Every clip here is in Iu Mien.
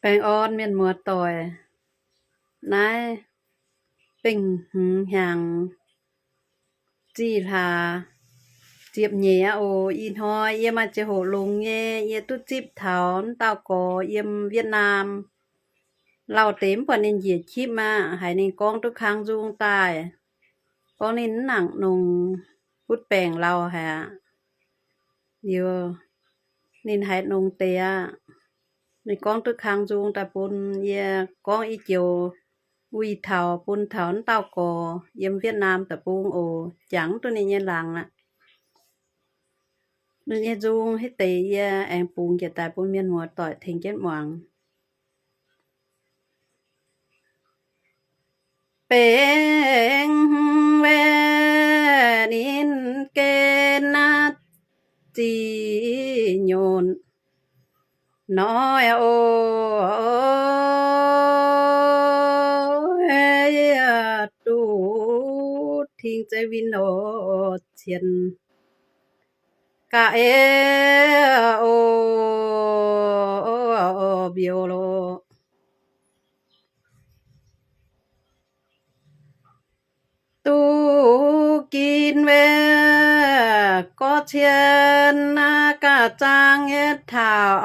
Baengh orn mienh muoz-doic, naaiv bengh hmz hnyangx zih hlaax ziepc nyeic aqv oc. Ih hnoi yie maaih ziangh hoc longx nyei, yie duqv zipv taux wuov dauh gorx yiem Vietnam. Lauh deix mv buatc ninh njiec qipv aqv, haiz ninh gorngv duqv kang nzung daaih, gorngv ninh mv nangc nongx, butv baengc lauh haic aqv. Liuz ninh haiz nongx deix aqv. Ninh gorngv duqv kang nzung daaih bun yie, gorngv i joux wuih taux bun taux wuov dauh gorx yiem Vietnam deic-bung oc. Jangx duqv ninh nyei laangz aqv. Ninh nyei nzung hitv deix yie aengx bungx jiex daaih bun mienh muoz-doic tengx jienv muangx. Bengx weh ninh gen naaiv zic nyunc nor, duqv ting zeiv win oc, cien ga'eix oc, mbiouh loh. Duqv gin weh gorqv cien ga'zang nyei taux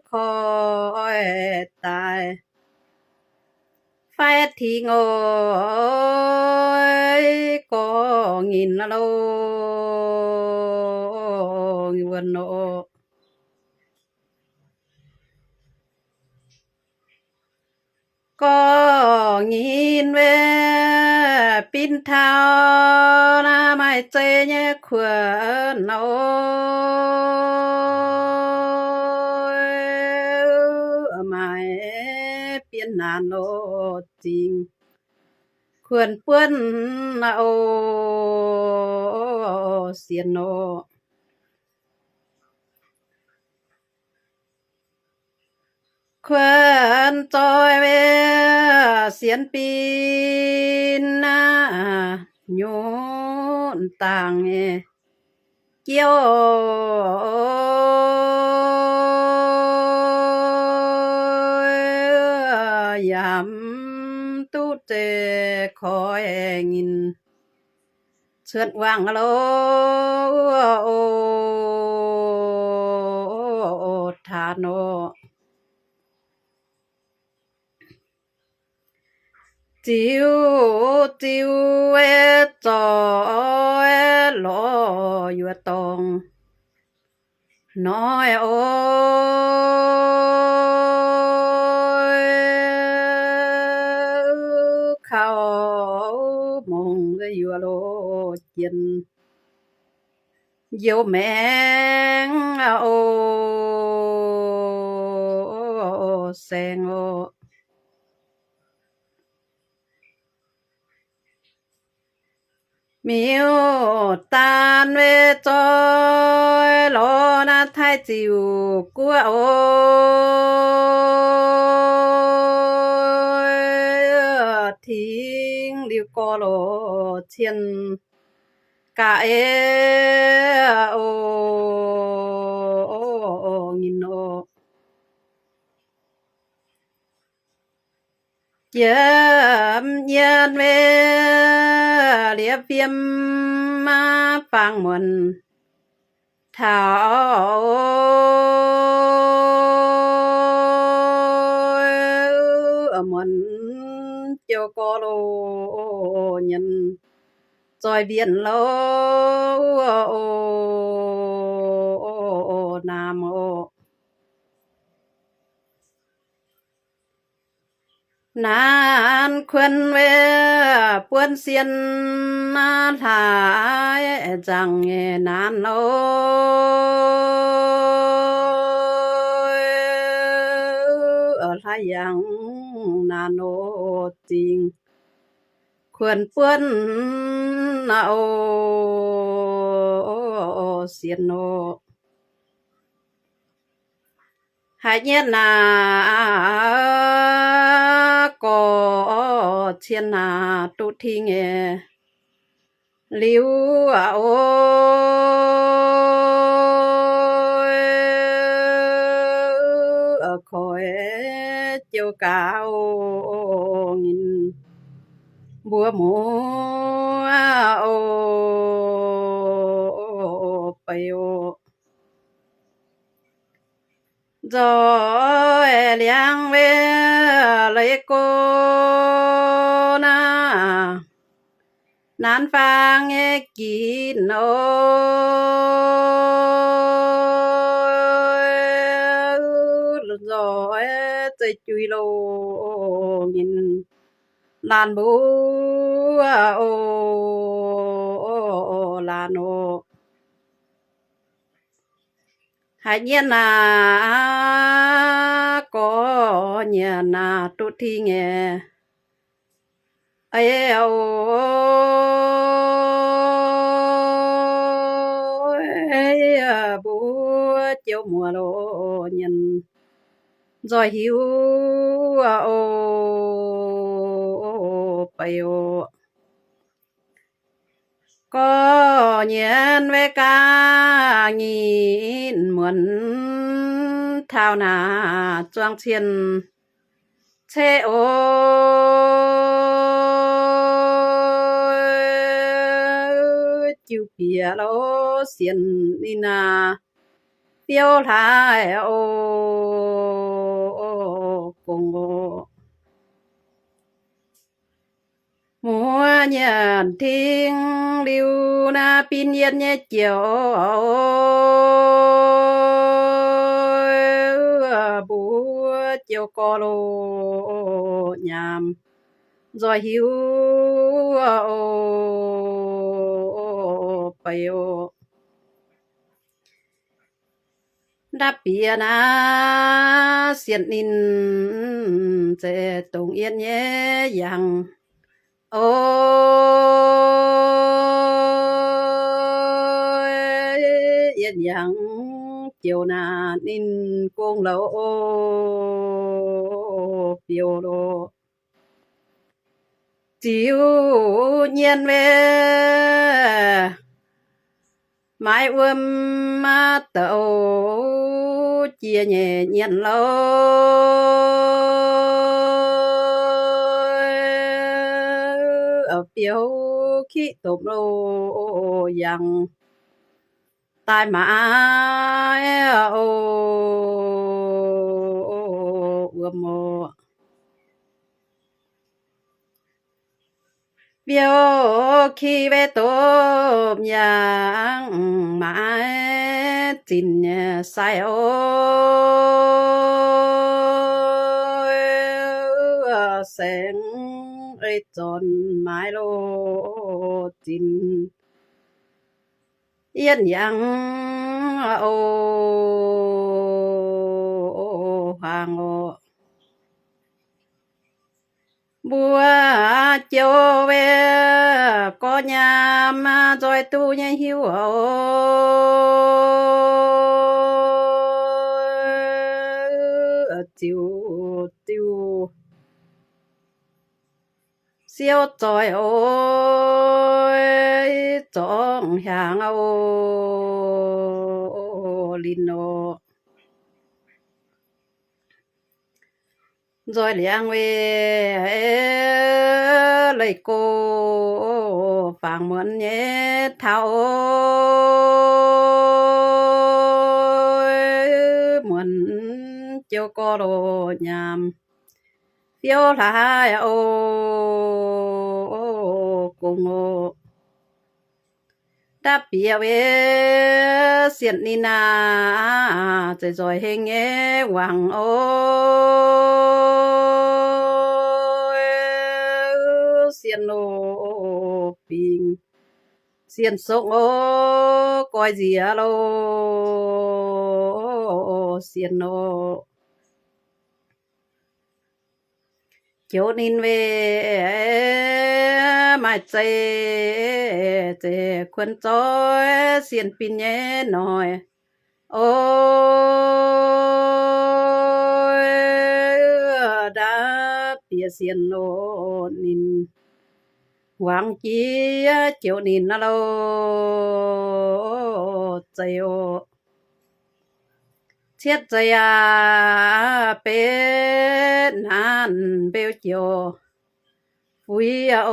koiv daaih fai ting oc, gorngv nyinc loh, wuonh oc. Gorngv nyinc weh bin taux naaiv maaih zei nyei kuonx oc, maaih bienh naanc oc, zingh kuonx buonc oc, sienx oc. Kuonx zoih weh sienx bin naaiv nyunc dangc nyei jiouv, yaac mv duqv zeiz koi nyinc cuotv wangc loh, o, o, o, taanx oc. Ziux, ziux weh zoih lorz yuoz dorngx nor oc, kaux mongh yuoz loh jien njoux maengx oc, saeng oc. Miuc-daanh weh zoih lorz naaiv Taiv Ziux Guoqv oc, tingx liuz gorx loh cien ga'eix oc, nyinc oc. Jiem nyien weh liepc fiem maah fangx muonc taux muonc jouh gorx loh nyienz zoih mbienc loh, o, o, naamh oc. Naanc kuonx weh buonv sien hlaax nzangc nyei naanc oc, hlaax yangh naanc oc, zingh kuonx buonv oc, sienx oc. Haiz nyetv naaic gorx cien naaic duqv tingx nyei liuz oc. jiu gaax o, ninh mbuo muoz o, beiv o. Nzoih liangx weic leiz go naaiv, naanc faang nyei ginv o. Nzoih zeiv juiz loh nyinc laanh mbuo o, laanh o. Haiz nyienx naaic, gorx nyienx naaic duqv tingv nyei. Ei o, mbuo jiu muoz loh nyienx, nzoih hiuv o, beiv o. Gorx nyienx weic gaax nyinc muonz taux naaic zuangx cien ceqv o, jiu bieqc loh sienx ninh naaic, biouv hlaaix o, gong o. Muoz nyienc tingv liuz naaiv, bin yienh nyei jiex, mbuo jiu gorx loh nyaamc, nzoih hiuv o, beiv o. Ndapv bieqc naaiv sienx ninh, zeiz dongh yienh nyei yangh o, yienh yangh joux naaic ninh gong louz o, biouv loh. Ziux nyienx weic maaiz wuom maiv douc jiex nyeic nyienx loh, biouv kiqv dopc loh yangh daaih maaiz o, wuom o. Biouv kiqv weic dopc yangh maaiz zinc nyei sai o, saeng ei zornc maaiz loh zinc yienh yangh o, huaang o. Mbuo joux weic gorx nyaam nzoih duqv nyei hiuv o, ziux diuh siouv zoih o, zorngv hiaangx o, linh o. Nzoih liangx weic leih go fangx muonz nyei taux o, muonz jiu gorx loh nyaamc fiouv hlaaix o, gong o. Ndapv bieqc weic sienx ninh aac, zeiz nzoih hengx nyei wangc o, sienx loh bingx, sienx sokv o, goix nziex loh, sienx o. Joux ninh weic maaih zeih, zeiz kuonx zoih sienx bin nyei noic o, ndapv bieqc sienx loh ninh, wangc jiex joux ninh loh, zeiz o. cietv za'eix aqv, betv naanc mbeu joux fuix aqv oc,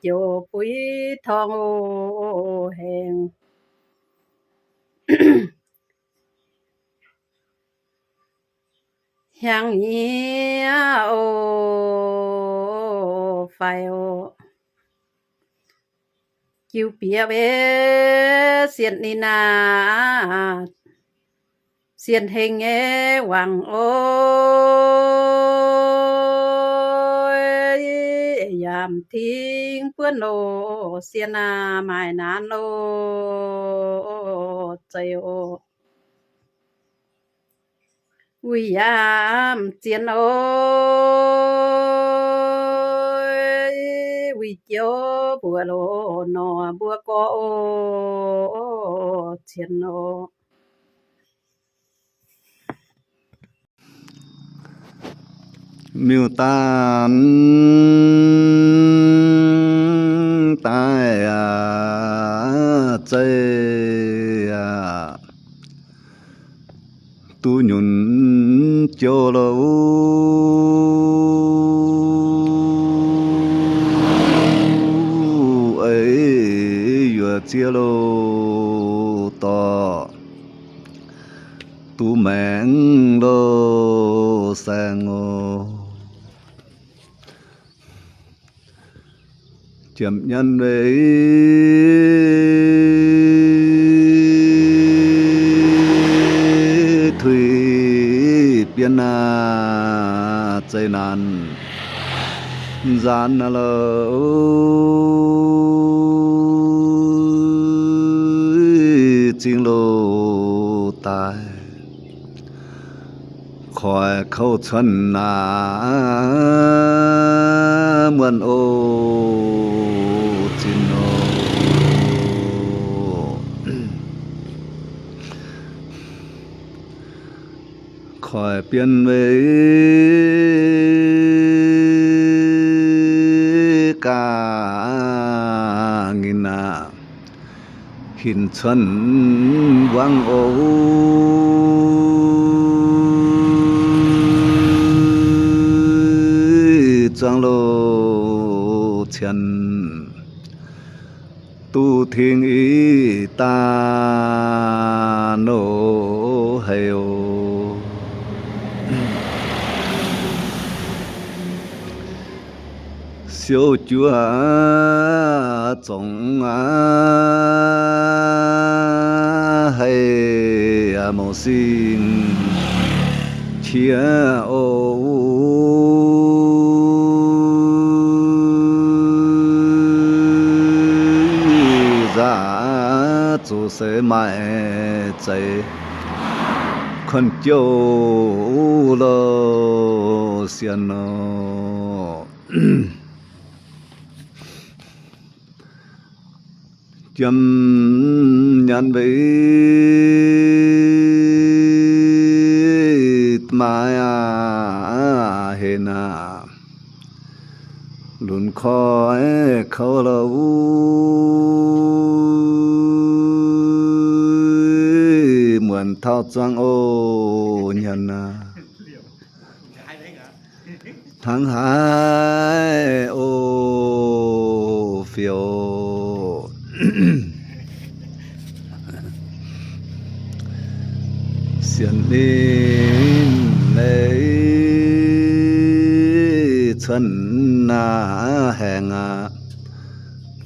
joux fuix torngv oc, hengx hnyangx nyiev oc, faix oc. Jiu bieqc mbe sienh ninh aac, sienh hengx nyei wangc oc, yaac m'ting buonv oc, sienh aac, maaih naanc oc, zeiz oc. Wuic yaac m'zienh oc, wuic jouv mbuoqc loz nor mbuo gorx oc, cien oc. Miuc-daanh daaih aac, zeiz aac, duqv nyunc jouv lo, eix yuoqc ziex lo dorh, duqv maengx lo saeng oc. Jiem nyanv wei tuix bienx aac, zeiz naanc nzaanx lo, zingh lo daaih. Koiv kouv cuotv aac, muonc oc, zinh oc. Koiv bienx wei gaax nginh aac, hinc cuotv wangv oc, zuangx lo cien, duqv tingx i daanh oc, hei oc. Siouv juov zongc aqv, hei aac, mouc sing qiex oc, nzaac zuqc seix maaih zeix kuonx jouv lo sienx nor. Jiem nyanc wei maaiz aac, hec aac, lunx koiv kouv lo, muonc taux zuangx oc, nyanc aac. Hnangv haaix oc, fioux. Sienx ninh leiz cuotv aac, haengh aac,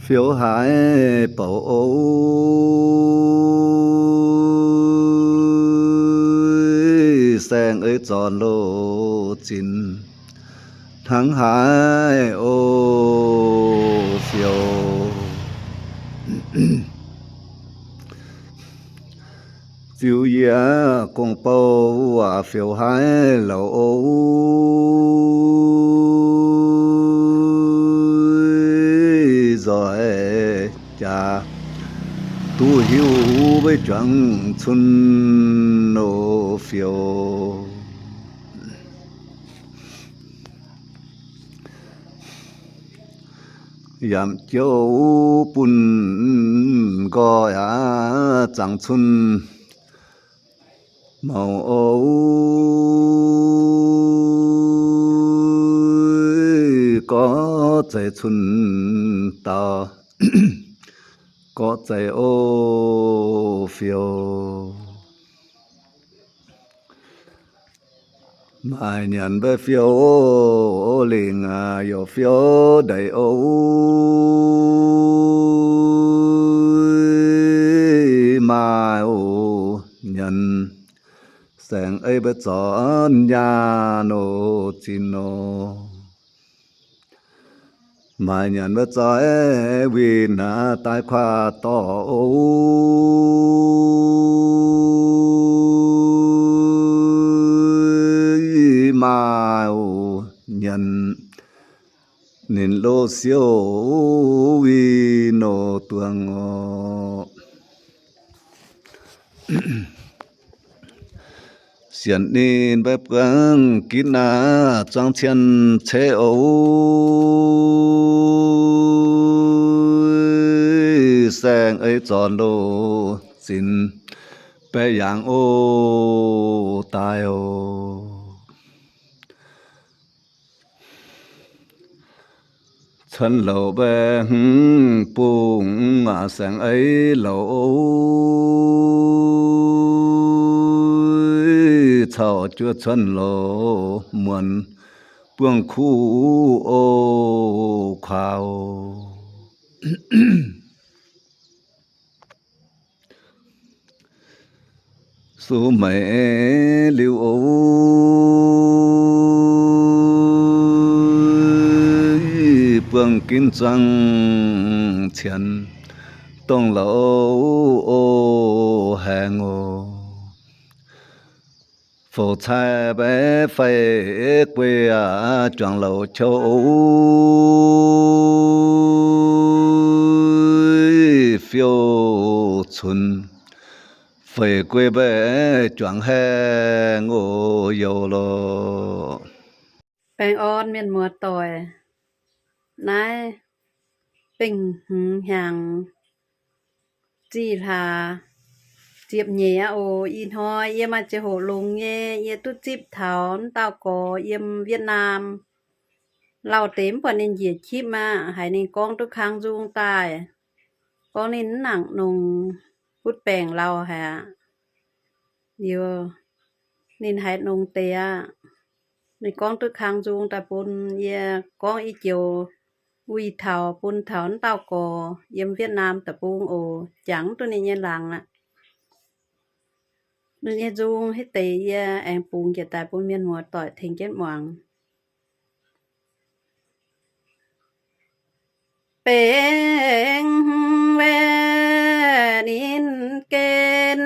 fioux haic bouc oc, saeng eix zornc loz zinx. Hnangv haaix oc, fioux. Ziux yie gong-bou waac fioux haic louc oc, nzoih jaax duqv hiuv weic juangc cun oc, fioux. Yaac jouv bun Gorx yaac zaangc cun mouc o, gorx zeiz cun dauh, gorx zeiz o fiou. Maaih nyanc mbuo fiou lingh aac, youc fiou ndeic o, maaih o nyanc saeng-eix mbuo zornv nyaanh o zinh nor. Maaih nyanc mbuo zoih winh aac, daaih kuaaiv dorh o, maaih o nyanc ninh loz siouv winh o duangh oc. Sienx ninh mbuo buangv ginv aac, zuangx cien ceix o, saeng-eix zornc loz zinx baeqc yaangc o, daaih o. Cuonv louc mbaeqc hmz bungx aac, saeng-eix louc o, caux juov cuonv louc muonz buangv kuv o, kuaaux. Suv meix liuz o, buangh ginv zuangx cien dongh louc o, haengh o. Fouc cai mbaeqc fei guei aac, juangc louc qouv o, fiou cunx feix guei mbaeqc juangc haengh o, youc lorqc. Baengh orn mienh muoz-doic, naaiv bengh hmz hnyangx zih hlaax ziepc nyeic aqv oc. Ih hnoi yie maaih ziangh hoc longx nyei, yie duqv zipv taux wuov dauh gorx yiem Vietnam. Lauh deix mv buatc ninh njiec คลิป aqv, haiz ninh gorngv duqv kang nzung daaih, gorngv ninh mv nangc nongc butv baengc lauh haic aqv. Liuz, ninh haiz nongc deix aqv. Ninh gorngv duqv kang nzung daaih bun yie, gorngv i joux uix taux bun taux wuov dauh gorx yiem Vietnam deic-bung oc. Jangx duqv ninh nyei laangz aqv. Ninh nyei nzung hitv deix yie aengx bungx jienv daaih bun mienh muoz-doic tengx jienv muangx. Bengx weih ninh gen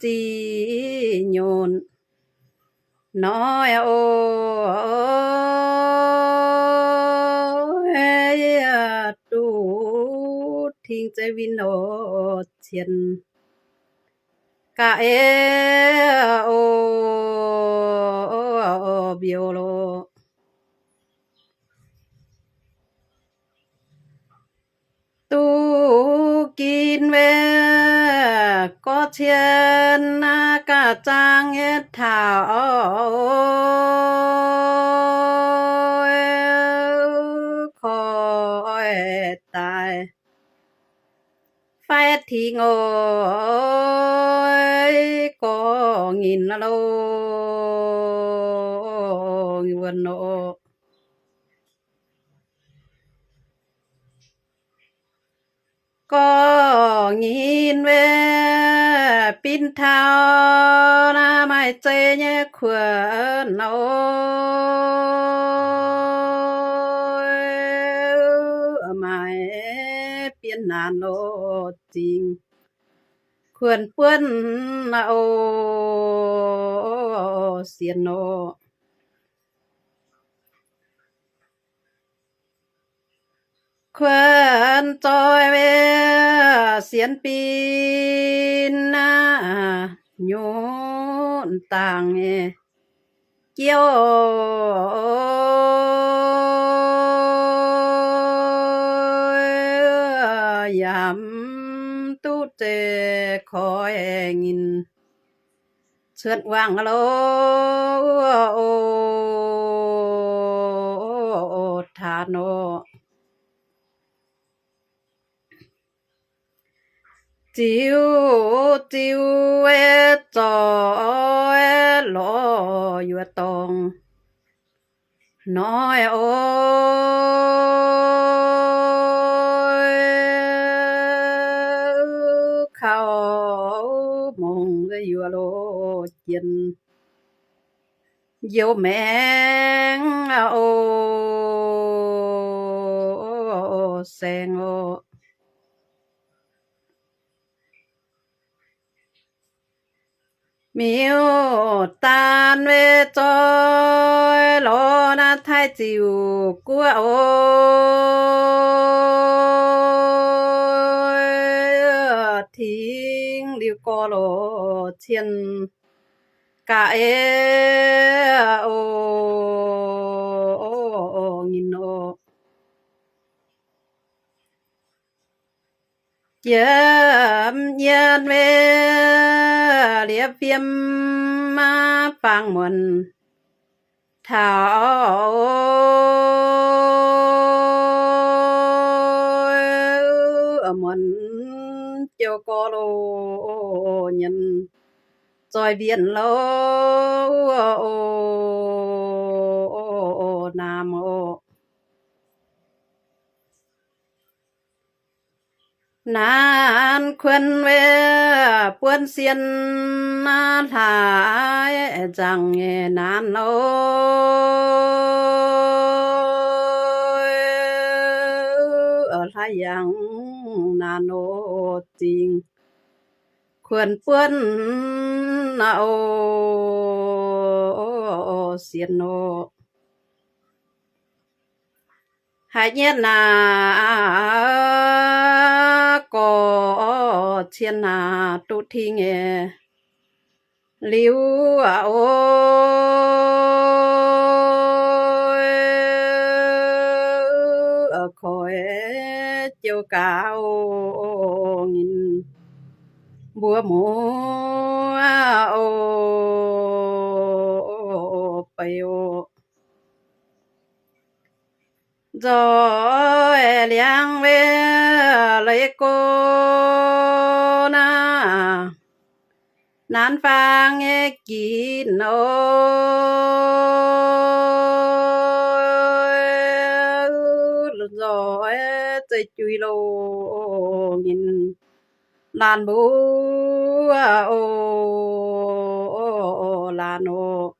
ziqc nyunc nor oc, duqv ting zeiv win oc, cien ga'eix oc, mbiouh loh. Duqv ginv weih gorqv cien ga'naaiv zaang nyei taux, koi daaih faix-tingx oc, gorngv nyinc loh, wuonh oc. Gorngv nyinc weih bin taux naaiv maaih zei nyei kuonx oc, maaih bien naanc oc, zingh kuonx buonv oc, sienx oc. Kuonx zoih weih sienx bin aac, nyunc dangc nyei jiouv yaac zeiz koi nyinh cuotv wangv loh, o, taan oc. Ziux ziux zorc lorz yuoqc dorngh noic oc, kaux mongh yuoqc loh jienh njoux maengx oc, saeng oc. Miuc daan weic zoih lorz naaiv Taiv ziux guoqv oc, tingx liuz gorx loh cien ga'eix oc, nyinh oc. Jiem nyien weic liepc fiem maah, fangx muonc taux muonc jouh gorx loh nyienz zoih mbienc loh, naamh oc. Naanc kuonx weic buonv sien hlaax nzangc nyei naanc oc, hlaax yangh naanc oc, zingh kuonx buonv oc, sienx oc. Haiz nyetv naaic gorx cien naaic duqv tingx nyei liuz oc, koiv jiu gaux nyinh mbuo muoz oc, beiv oc. Nzoih liangx weic leiz go naaic, naanc faang nyei ginc oc, nzoih zeiv jui loh nyinh laanh mbuo oc, laanh oc.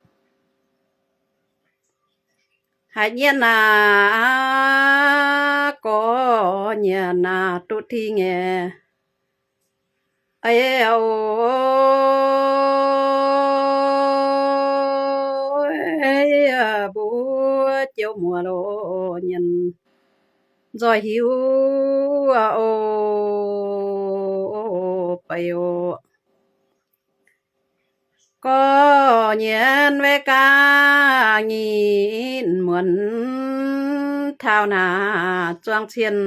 Haiz nyetv naaic gorx nyienx naaic duqv tingx nyei, ei oc, mbuo jiu muoz loh nyienz nzoih hiuv oc, beiv oc. Gorx nyienx weic gaax nyinh muonz taux naaic zuangx cien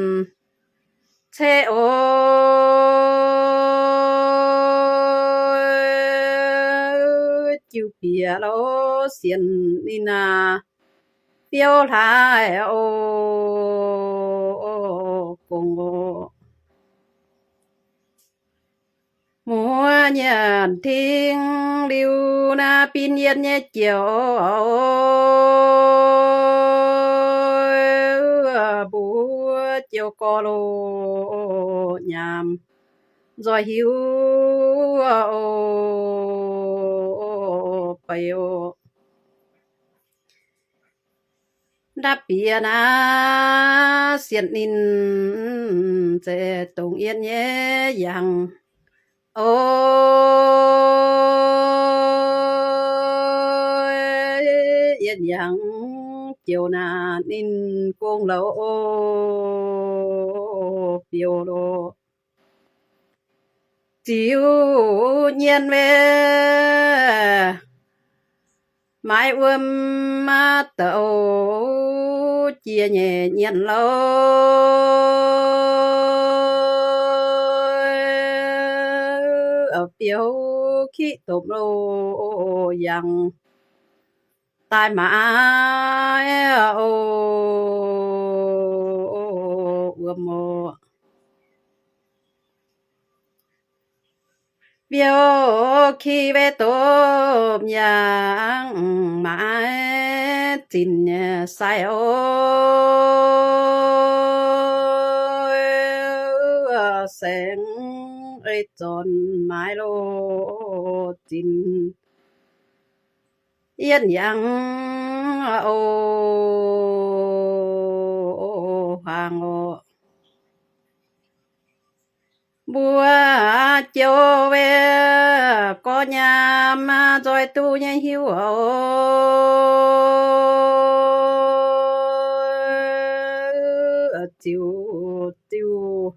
ceqv oc, jiu bieqc loh sienx ninh naaic biouv hlaax oc, gongx oc. Muoz nyanc tingx liuz naaic bin yienh nyei jiex oc, mbuo jiu gorx loh nyaamc nzoih hiuv oc, beiv oc. Ndapv bieqc naaic sienx ninh, zeiz dongh yienh nyei yangh oc, yienh yangh joux naaic ninh gong loh oc, bioux loh. Ziux nyienh weic maaiz wuom maiv douc jiex nyei nyienh loh. biouv kiqv dopc loh yangh daaih maaiz oc, wuom oc. Biouv kiqv weic dopc yangh maaiz zinh nyei sai oc, saengv ei zornc maaiz loh zinh yienh yangh oc, huaang oc. Mbuo joux weic gorx nyaam nzoih duqv nyei hiuv oc, ziux diuh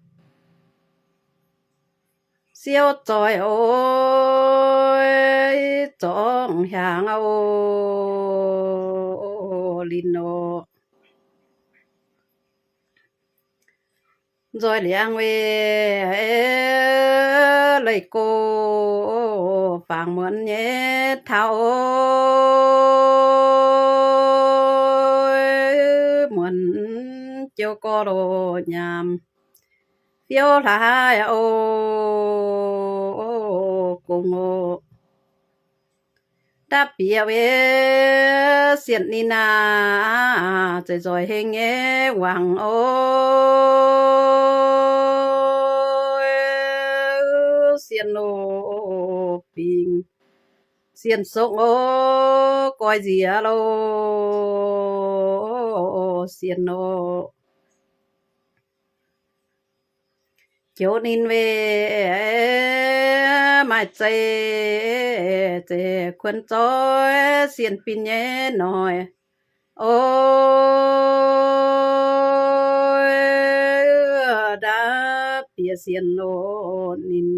siou zoih oc, zorngv hiaangx oc, linh oc. Nzoih liangx weic leih go fangx muonz nyei taux oc, muonz joux gorx loh nyaam fiouv hlaaix oc, gong oc. Ndapv bieqc weic sienh ninh aac, zeiz nzoih hengx nyei wangc oc, sienh oc, bingx sienh sokv oc, goix nziex loh sienh oc. Joux ninh weic maaih zeih, zeih kuonx zoih sienh bin nyei noic oc, ndapv bieqc sienh oc, ninh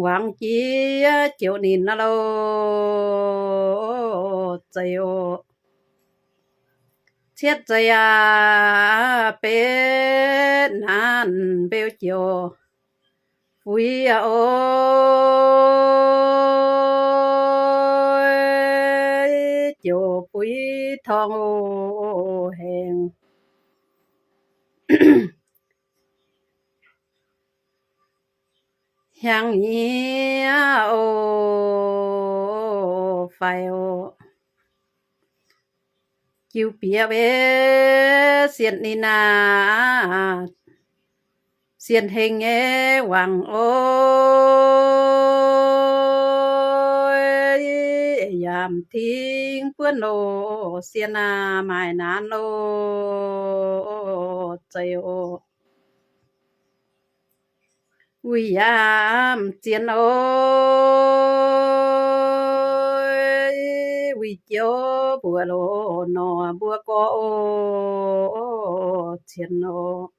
wangc jiex joux ninh aac loh zeiz oc. Cietv zeiz aac, betv naanc mbeu joux fuix oc, joux fuix torngv oc, hengx hnyangx nyiev oc, faix oc. Jiu bieqc weic sienh ninh aac, sienh hengx nyei wangc oc, yaac m'ting buonv loh sienh aac, maaih naanc loh zeiz oc. Wuic yaac m'zienh oc, wuic joux mbuoqc loh nor mbuo gorx oc, zienh oc.